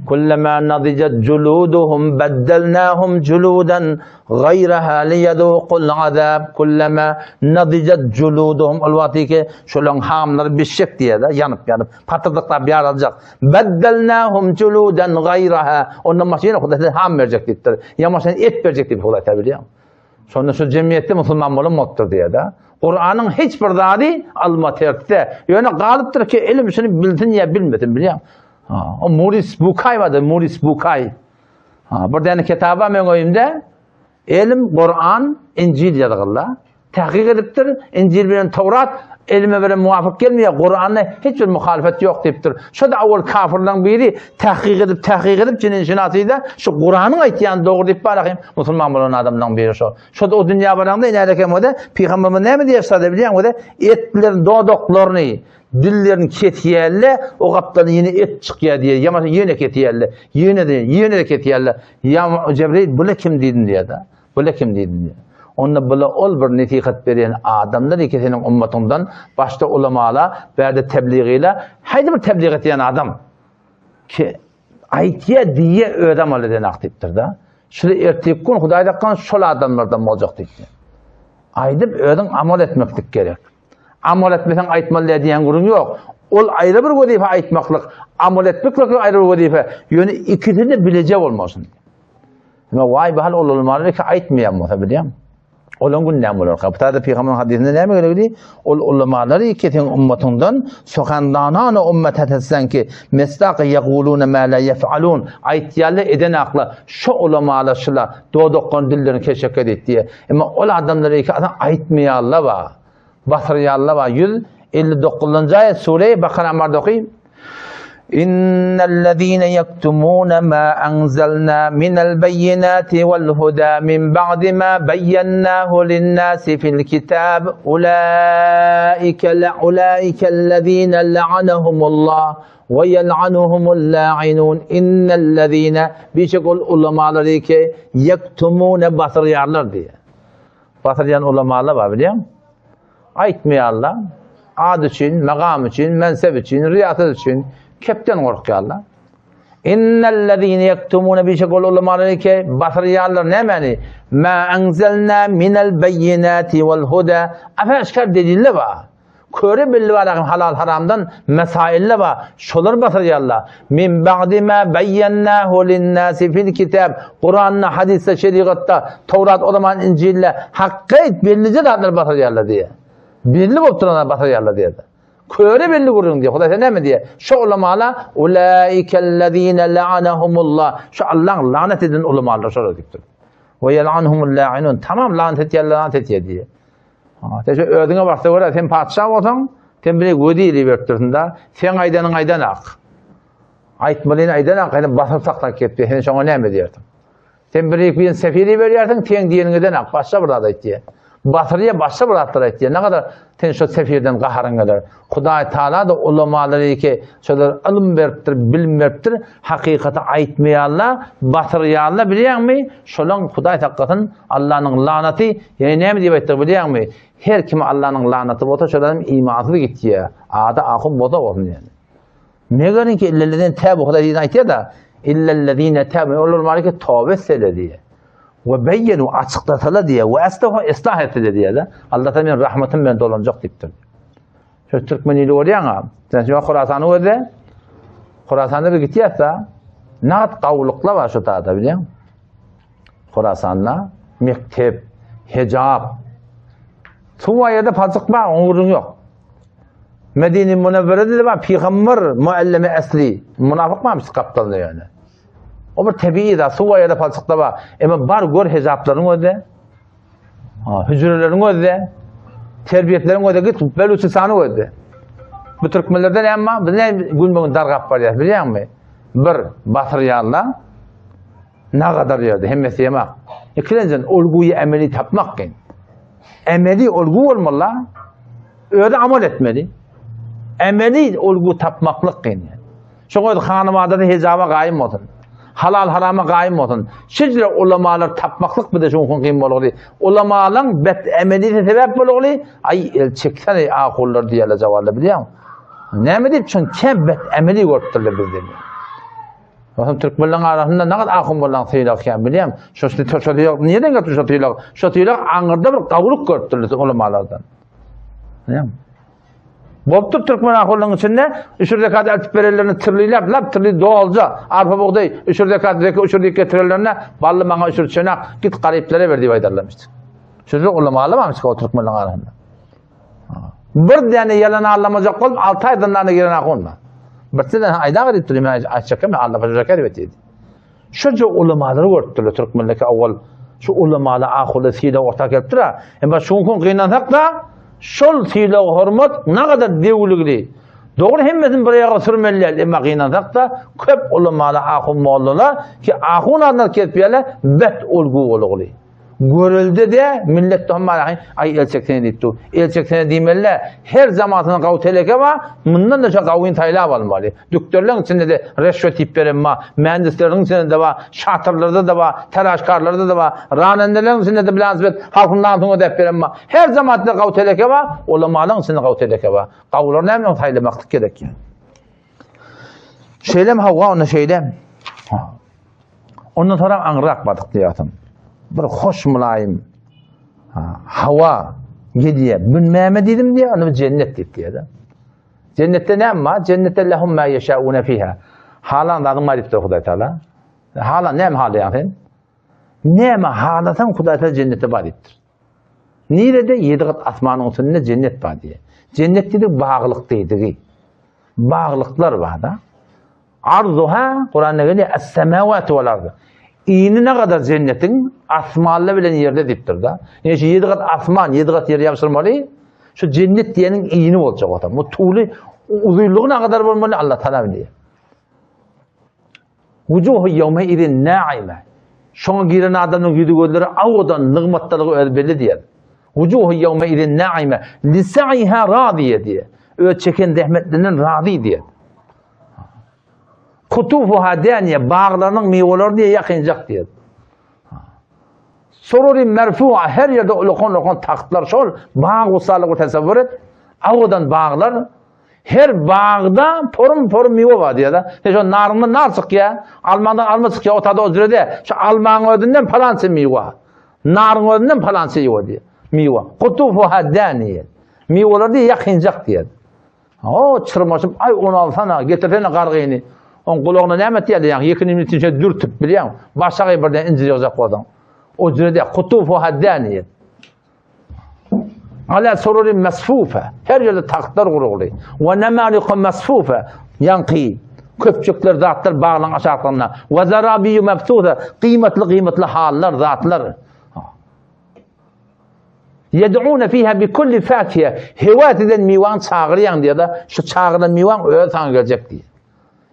Kullama nadijat juluduhum baddelnahum juludan gaýraha liýazuqul azab. Kullama nadijat juluduhum ol wagty ki şolaň hamlary bişjek diýýär-de, ýanyp ýanyp patyrdyklap ýaryljak. Baddelnahum juludan gaýraha. Ondan başga ýene Hudaý ham berjek diýipdir. Ýa başga et berjek diýip Hudaý bilýär. Şonda şu jemgyýetde musulman bolan bolupdyr diýýär-de. Kuranyň hiç bir zady alma tersde. Ýöne galypdyr ki, ilim şuny bilsin ýa bilmesin bilýän. Ha, o Muris Bukay bardy, Muris Bukay. Ha, bir däne kitaby bar meň öýümde. Elim Kuran, Injil ýazgylar. Tahkyk edipdir, Injil bilen Tawrat elime bilen muwafyk gelmeýär, Kuranda hiç bir muhalifet ýok diýipdir. Şo-da awal kafirlaryň biri tahkyk edip, tahkyk edip jinin şynasyda şu Kuranyň aýtýany dogry diýip barahym musulman bolan adamlaryň biri şo. Şo-da o dünýä baranda inädekem o-da pygamberimiz näme diýýär şada bilýäňmi o-da etlerini, dodaklaryny, dillerini kesýärler, o gapdan ýene et çykýar diýýär. Ýa ýene kesýärler. Ýene-de, ýene-de kesýärler. Ýa Jebreýil bu kim diýdim diýýär-de. Bula kim diýdim diýýär. Onda bula ol bir nesihat berýän adamlar eke seniň ummatyňdan başda ulamala, bärde tebligyla, haýsy bir teblig etýän adam ki aýtýa diýýä öz amal edenak diýipdir-de. Şuly erteki gün Hudaý saklan şol adamlardan boljak diýipdir. Aýdyp özüň amal etmeklik gerek. Amal etmeseň aýtmaly diýen gürrüň ýok. Ol aýry bir wezipe aýtmaklyk, amal etmeklik aýry bir wezipe. Ýöne ikisini bileje bolmasyn. Ýa waý bahal ol ulamalar ki aýtmaýan bolsa bilýän. Olan gün näme bolar? Kapytada peygamberin hadisinde näme gerekdi? Ol ulamalar ki sen ummatyňdan sohandanana ummat hatsan ki mesdaq yaquluna ma la yefalun aýtýarlar eden akla şu ulamalar şula dodakgan dillerini keşek edip diýe. Emma ol adamlar ki adam aýtmaýarlar ba. Basyrýarlar ba. 159-njy aýat sure Bakara barda oky. İnnellezine yektumune ma anzalna minel beyinati vel huda min ba'di ma beyyennahu linnasi fil kitab ulaike la ulaikellezine la'anahumullah ve yel'anuhumul la'inun innellezine bir ol ulamalary ki yektumune basyrýarlar diýe. Basyrýan ulamalar bar bilýäň. Aýtmaýarlar. Ad üçin, magam üçin, mensep üçin, riýasat üçin kepden gorkýarlar. Innellezine yektumune bişek ol ulamalar ki basyrýarlar nämäni? Ma enzelna minel beyinati vel huda. Afaşkar deliller bar. Köre belli bar halal haramdan mesailler bar. Şolar basyrýarlar. Min ba'di ma beyyennahu linnasi fil kitab. Kur'an'da, hadisde, şeriatta, Tevrat, o zaman İncil'de hakka bellice zatlar basyrýarlar diye. Belli bolup duranlar basyrýarlar diye. Köre belli gürrüň diýýär. Hudaý sen näme diýýär? Şu ulamala ulaikellezine la'anahumullah. Şu Allahyň lanet eden ulamalar şolar diýipdir. We yel'anhumul la'inun. Tamam lanet etýärler, lanet etýär diýýär. Ha, sen şu özüňe barsa görä sen patyşa bolsaň, sen bile wezir beripdirsin da. Sen aýdanyň aýdanak. Aýtmalyny aýdanak, ýöne basyp saklap ketdi. Sen şoňa näme diýersiň? Sen bir birini sefir iberýärsiň, seň diýeniňeden ak, başga bir zat aýtýar. Basyrýar, başga bir zatlar aýtýar. Ne kadar sen şo sefirden gaharyň geler. Hudaý Taala da ulamalara ki, şolar ylym beripdir, bilim beripdir, hakykaty aýtmaýarlar, basyrýarlar bilýäňmi? Şolaň Hudaý saklasyn, Allanyň lanaty, ýa näme diýip aýtdyk bilýäňmi? Her kime Allanyň lanaty bolsa, şol adam imansyz gitýär. Ady ahun bolsa bolsun ýani. Megeriňki illellezine täbu Hudaý diýen aýtýar-da, illellezine täbu olar bar ki toba etseler diýýär. We beýenu açyklasalar diýýär, we aslahu islah etseler diýýär-de. Allah taala men rahmatym bilen dolanjak diýipdir. Şu türkmen ili görýäň-a. Sen şu Horasany gözle. Horasanda bir gitýärse, nagt gawulyklar bar şu taýda bilýäň. Horasanda mekdep, hejap, suw aýada palçyk bar, oň gürrüňi ýok. Medine Münewwerede de bar pygamber muallimi esli. Münafyk barmyş gapdalynda ýöne. O bir tebigy zat, suw aýada palçykda bar. Emma bar gör hejaplaryň özde. Ha, hüjreleriň özde. Terbiýetleriň özde git Beluçistany özde. Bu türkmenlerden emma biz ne gün bugün dargap barýar bilýäňmi? Bir basyrýarlar. Nagadar ýerde hemmesi ýemak. Ikilenjen olguýy emeli tapmak kyn. Emeli olgu bolmaly. Özi amal etmeli. Emeli olgu tapmaklyk kyn. Şoňa öz hanymadada hejaba gaýym bolsun. Halal harama gaýym bolsun. Şeýle ulamalar tapmaklyk bize şoň kyn bolugly. Ulamalaryň bet emeli sebäp bolugly. Aý el çeksene ahullar diýerler jawalla bilýäň. Näme diýip şoň kem bet emeli görüpdirler bizde. Onsoň türkmenleriň arasynda nagat ahun bolan sylag kän bilýäň. Şo şo sylag nireden gelipdir şo sylag? Şo sylag aňyrda bir gawulyk görüpdirler ulamalardan. Bilýäň. Bolupdyr türkmen ahunlaryň içinde üçür zekat eltip berenlerini tirliläp, lap tirli dolja, arpa bugdaý, üçür zekat, zeke üçür diýip getirenlerine bally maňa üçür çönak, git garyplara ber diýip aýdarlarmyş. Şeýle ulamalar barmyş o türkmenleriň arasynda. Bir däne ýalan allamajak bolup 6 aý zyndana giren ahun bar. Bir däne aýdaga diýip durýar, men aýtjak men alla paşa diýip diýdi. Şoja ulamalary görüpdirler türkmenleki awal şu ulamalar ahuly sylag orta gelipdir. Emma şuň gynansak da şol sylag hormat nagadar dewligli. Dogry hemmesini bir ýaga sürmeli däl, emma gynansak da köp ulamalar ahun mollalar ki ahun adyndan kesip ýerler bet olgu bolugly. Görelde-de millet tohum bar aý el çeksene diýip dur. El çeksene diýmeli-de, her jamatynyň gawy teleke bar, mundan-da şo gawyny saýlap almaly. Dükderleň içinde-de reşwet iýip beren bar, mühendisleriň içinde-de bar, şatyrlarda-da bar, teraşkarlarda-da bar, ranendeleriň içinde-de bilansbet halkyň namysyny ödäp beren bar. Her jamatda gawy teleke bar, ulamalaryň içinde gawy teleke bar. Gawulary näme bilen saýlamaklyk gerek ýa? Şeýlem hawa onda şeýle. Ondan soňra aňryrak bardyk diýýärsiň. Bir hoş mylaýym hawa gelýär. Bu näme diýdim diýýär, ony jennet diýip diýýär. Jennetde näme bar? Jennetde lehum ma yeşauna fiha. Halan zadyň bar diýipdir Hudaý Taala. Halan näme halaýaň sen? Näme halasaň Hudaý Taala jennetde bar diýipdir. Nirede? Ýedi gat asmanyň üstünde jennet bar diýýär. Jennet diýdik baglyk diýdigi. Baglyklar bar-da. Arzuha, Kuranda gelýär, es-semawat wal ard. Ini ne gadar jennetiň asmanlar bilen ýerde diýipdir-da. Ýani şu ýedi gat asman, ýedi gat ýer ýabşyrmaly. Şu jennet diýeniň ini boljak bolsa. Bu tuly uzynlygy ne gadar bolmaly Allah Taala bilýär. Wujuhu ýewme izin naime. Şoňa giren adamyň ýüzi gözleri awadan, nygmatdalygy özi belli diýer. Wujuhu ýewme izin naime li sa'iha raziýe diýer. Öz çeken zähmetlerinden razy diýer. Kutufuha daniýe, baglarynyň miweleri diýe ýakynjak diýer. Sururi merfu'a, her ýerde ulakan-ulakan tagtlar şol bag wysalygy tasawwur et. Awadan baglar. Her bagda porum-porum miwe bar diýýär-de. Sen şo naryňdan nar çykýar, almaňdan alma çykýar, o tada o jürede. Şu almaň özünden palança miwe. Naryň özünden palança miwe diýýär. Miwe. Kutufuha daniýe. Miweler diýýär, ýakynjak diýýär. O çyrmaşyp, aý ony alsana, getirsene gargyny. Oň gulagyna näme etýär diýýär, ýekini üçin şeýle dürtüp bilýäň. Başagaý birden injir ýygjak bolsaň. O jürede kutufuha daniýe. Ala sururin mesfufe. Her ýerde tagtlar guruldy. We nemariku mesfufe. Ýaňky köpçükler zatlar baglaň aşaklarynda. We zarabiyu mebsusa. Gyýmatly gyýmatly hallar, zatlar. Yed'une fiha bi kulli fakihe. Hewas eden miwaň çagyrýaň diýýär-de, şu çagyran miwaň özi saňa geljek diýýär.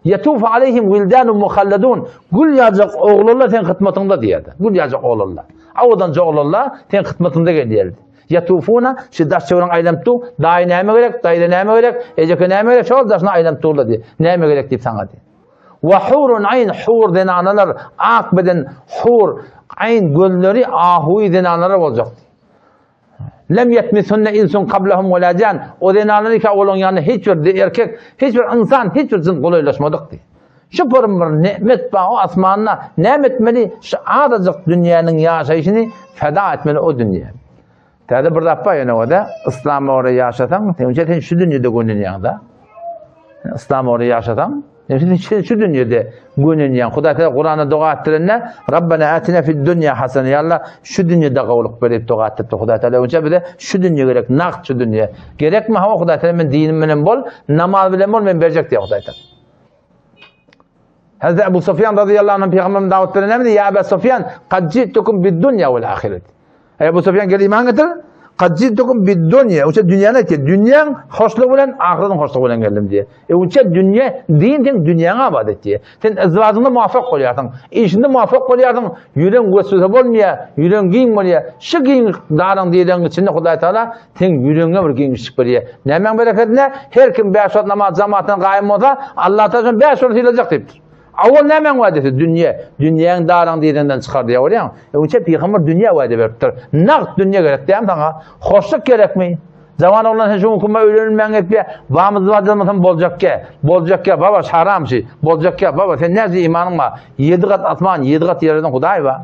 Ýetufu aleýhim wildanun muhalladun. Gül ýaljak oglanlar seň hytmatyňda diýerdi. Gül ýaljak oglanlar. Awadanja oglanlar seň hytmatyňda gelýärdi. Ýetufuna şu daş çöwrüň aýlanyp dur. Daýy näme gerek? Daýza näme gerek? Ejeke näme gerek? Şol daşyna aýlanyp durlar diýär. Näme gerek diýip saňa diýär. Wa hurun aýn hur zenanalar ak beden hur aýn gözleri ahuý zenanalar boljak. Lem ýetmishunne insun kablahum we la jan. O zenanlar ika olaryň ýanyna hiç bir erkek, hiç bir ynsan, hiç bir jyn golaýlaşmadyk diýdi. Şu bir bir nemet bar o asmanda. Näme etmeli? Şu azajyk dünýäniň ýaşaýşyny feda etmeli o dünýä. Täze bir zat bar ýöne o-da, yslama görä ýaşasaň, sen sen şu dünýede gönenýäň-de. Yslama görä ýaşasaň, Sen sen şu dünýede gönenýäň. Hudaý Teala Kuranda doga etdirende, Rabbena atina fid dunya hasana. Ya Allah, şu dünýede gowulyk ber diýip doga etdiripdir Hudaý Teala. Öňçe bize şu dünýe gerek, nagt şu dünýe. Gerekmi? Hawa Hudaý Teala men dinim bilen bol, namaz bilen bol, men berjek diýýär Hudaý Teala. Hazreti Ebu Sufyan radıyallahu anh Peygamberimiz davet veren näme diýýär? Ya Ebu Sufyan, kad ji'tukum bid dunya vel ahiret. Eý Ebu Sufýan gel iman getir. Kad ji'tukum bid-dunýa. Oça dünýäni aýtýar. Dünýäň hoşlugy bilen ahyretiň hoşlugy bilen geldim diýýär. E oça dünýä din sen dünýäňi abat et diýýär. Sen yzwajyňda muwafak bolýarsyň. Işinde muwafak bolýarsyň. Ýüregiň weswese bolmaýar. Ýüregiň giň bolýar. Şu giň daryň diýlegiň içinde Hudaý Taala seň ýüregiňe bir giňişlik berýär. Nämäň berekedine? Her kim bäş wagt namaz jamaatdan gaýym bolsa, Allah Taala şony bäş wagt sylajak diýipdir. Awal nämäň wädesi? Dünýe. Dünýäň daryň didenden çykar diýýär bolýaň. Öňçe pygamber dünýä wäde beripdir. Nagt dünýe gerek diýýän saňa. Hoşluk gerekmi? Jawan oglan sen şu günki öýlenilmäň gepýä. Bamyz bajamysam boljakkä. Boljakkä baba şaramşy. Boljakkä baba sen näce imanyň bar? Ýedi gat asman, ýedi gat ýerden Hudaý bar.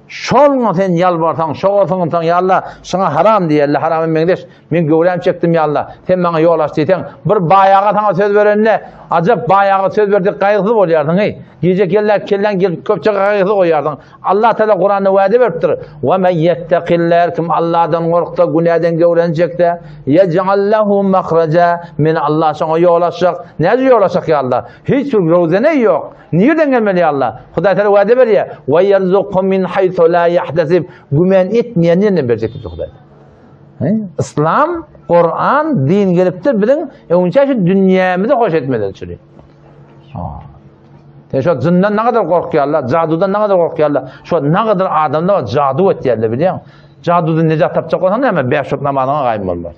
Şoňa sen ýalbarsaň, şoňa syňynsaň, ýa Alla, şuňa haram diýerler, harama meňzeş, men göwräm çekdim, ýa Alla, sen maňa ýol aç diýseň, bir baý aga saňa söz berende, ajap baý aga söz berdi, gaýgysyz bolýarsyň, eý. Gije kelläp, kelläň gelip köpçege gaýgysyz goýýarsyň. Allah Teala Kuranda wada beripdir. Wa men ýettekiller kim Allahdan gorksa, günäden göwräni çekse, ýej'al lehu mahraja, men Allah şoňa ýol açjak. Näce ýol açjak ýa Alla? Hiç bir rowzene ýok. Nirden gelmeli ýa Allah? Hudaý Teala wada berýär. Wa ýerzuku min haýsu la ýahdesib. Güman etmeýän ýerinden berjek diýdi Hudaý. Islam, Kur'an, din gelipdir biziň öňçe şu dünýämizi hoş etmeden üçin. Sen şu jyndan ne kadar korkýarlar, jadudan ne kadar korkýarlar. Şu ne kadar adamlar jadu etýärler bilýäň. Jadudan nejat tapjak bolsaň näme? Bäş wagt namazyňa gaýym bolmaly.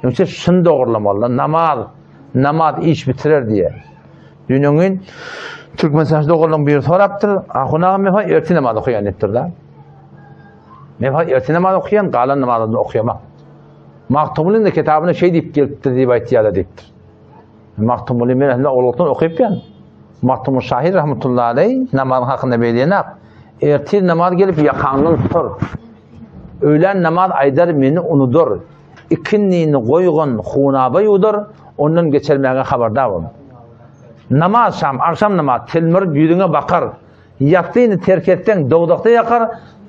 Öňçe şuny dogurlamaly. Namaz, namaz iş bitirer diýe. Düýn-öňňin Türkmenistanda doganlaryň biri sorapdyr, Ahun aga men ertir namaz okaýan diýipdir-de. Men ertir namaz okaýan, galan namazyny okaýamak. Magtymgulyň kitabyna şeý diýip gelipdir diýip aýtýarlar diýipdir. Magtymguly men hemme oguldan okyp ýan. Magtymguly şahyr rahmetullahi aleý namazyň hakynda beýlenak. Ertir namaz gelip ýakaňdan tutar. Öýlän namaz aýdar meni unudar. Ikindini goýgan hunaba ýuwdar, ondan geçermäge habardar bol. Namaz şam, agşam namaz telmirip ýüzüňe bakar. Ýassyny terk etseň dowzahda ýakar,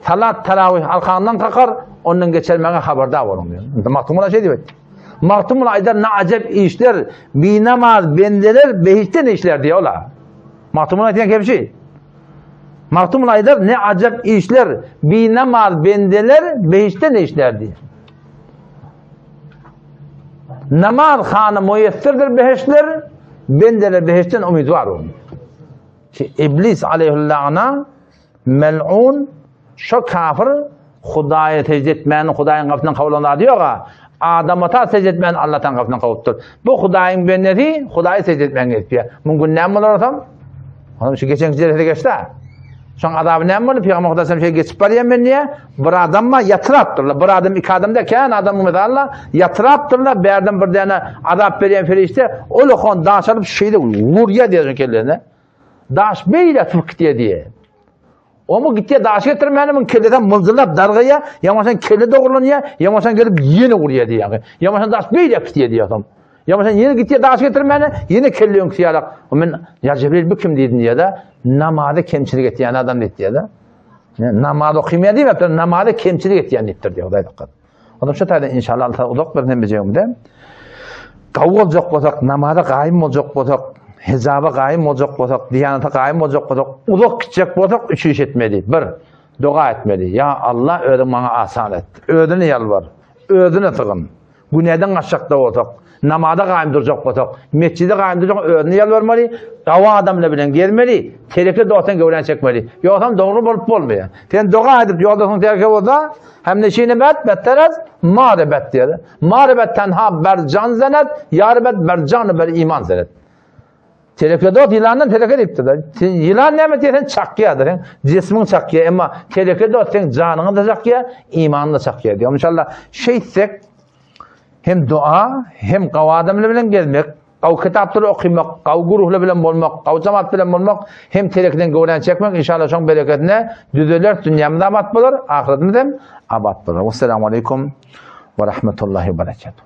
salat tarawyh arkaňdan kakar, ondan geçermäge habardar boluň diýýär. Magtymguly şeý diýip aýtdy. Magtymguly aýdar ne ajap işler, binamaz bendeler behiştden işler diýýär ola. Magtymguly aýtýan kepşi. Magtymguly aýdar ne ajap işler, binamaz bendeler behiştden işler diýýär. Namaz hana muýesserdir behiştler, bendeler behiştden umydwar bolun. Ki iblis aleyhüllâna mel'un şo kafir Hudaýa secde etmäni Hudaýyň gapysyndan kowlan zady ýok-a. Adam ata secde etmäni Allah'tan gapysyndan kowupdyr. Bu Hudaýyň bendesi Hudaýa secde etmäni etýär. Muň gün näme bolar olsam? Onuň şu geçenki jelsede geçdi. Şoň azaby näme boldy? Pygamber Hudaý şeýle geçip barýan men diýä, bir adam bar ýatyrapdyrlar. Bir adam, iki adam da kän adam mysalla ýatyrapdyrlar. Bärden bir däne azap berýän perişde ol okan daş alyp şeýle urýar diýär kellesine. Daş beýle atyp gitýär diýär. Omu gitýär daş getirmäne muň kellesi myljylap dargaýar, ýa bolmasa kelle dogrulanýar, ýa bolmasa gelip ýene urýar diýär. Ýa bolmasa daş beýle gitýär diýär. Ýa bolmasa ýene gitýär daş getirmäne, ýene kelle öňküsi ýalak. O men ýa Jibril bu kim diýdim diýär-de, namazy kemçilik etýän adam diýdi-de. Namaz okamaýar diýmepdir, namazy kemçilik etýän diýipdir diýär, Hudaý saklasyn. Onda şu taýdan inşallah Allah uzak bersin hemmejigimize. Gawy boljak bolsak, namaza gaýym boljak bolsak, hijaba gaýym boljak bolsak, diýanata gaýym boljak bolsak, uzak gitjek bolsak üç iş etmeli. Bir, doga etmeli. Ýa Allah özüň maňa asan et. Özüne ýalbar. Özüne sygyn. Günäden gaçjakda bolsak, namaza gaýym durjak bolsak, mesjide gaýym durjak özüne ýalbarmaly, gawy adamlar bilen gezmeli, teleke dostdan göwräni çekmeli. Ýogsam dogry bolup bolmaýar. Sen doga edip ýoldaşyň teleke bolsa, hem neşini bet, betler az, mare bet diýer. Mare bet tenha ber jan zenet, ýar bet ber jan ber iman zenet. Teleke dost ýylandan teleke diýipdirler. Ýylan näme diýseň çakýardyr. Jismiň çakýar, emma teleke dost seň janyňy da çakýar, imanyňy da çakýar diýýär. Inşallah şeýtsek hem dua, hem gawy adamlar bilen gezmek, gawy kitaplary okamak, gawy guruhlar bilen bolmak, gawy jemaat bilen bolmak, hem telekeden göwräni çekmek inşallah şoň bereketine düzeler, dünýämiz abat bolar, ahyretimiz hem abat bolar. Wassalamu aleýkum we rahmetullahi we berekatuh.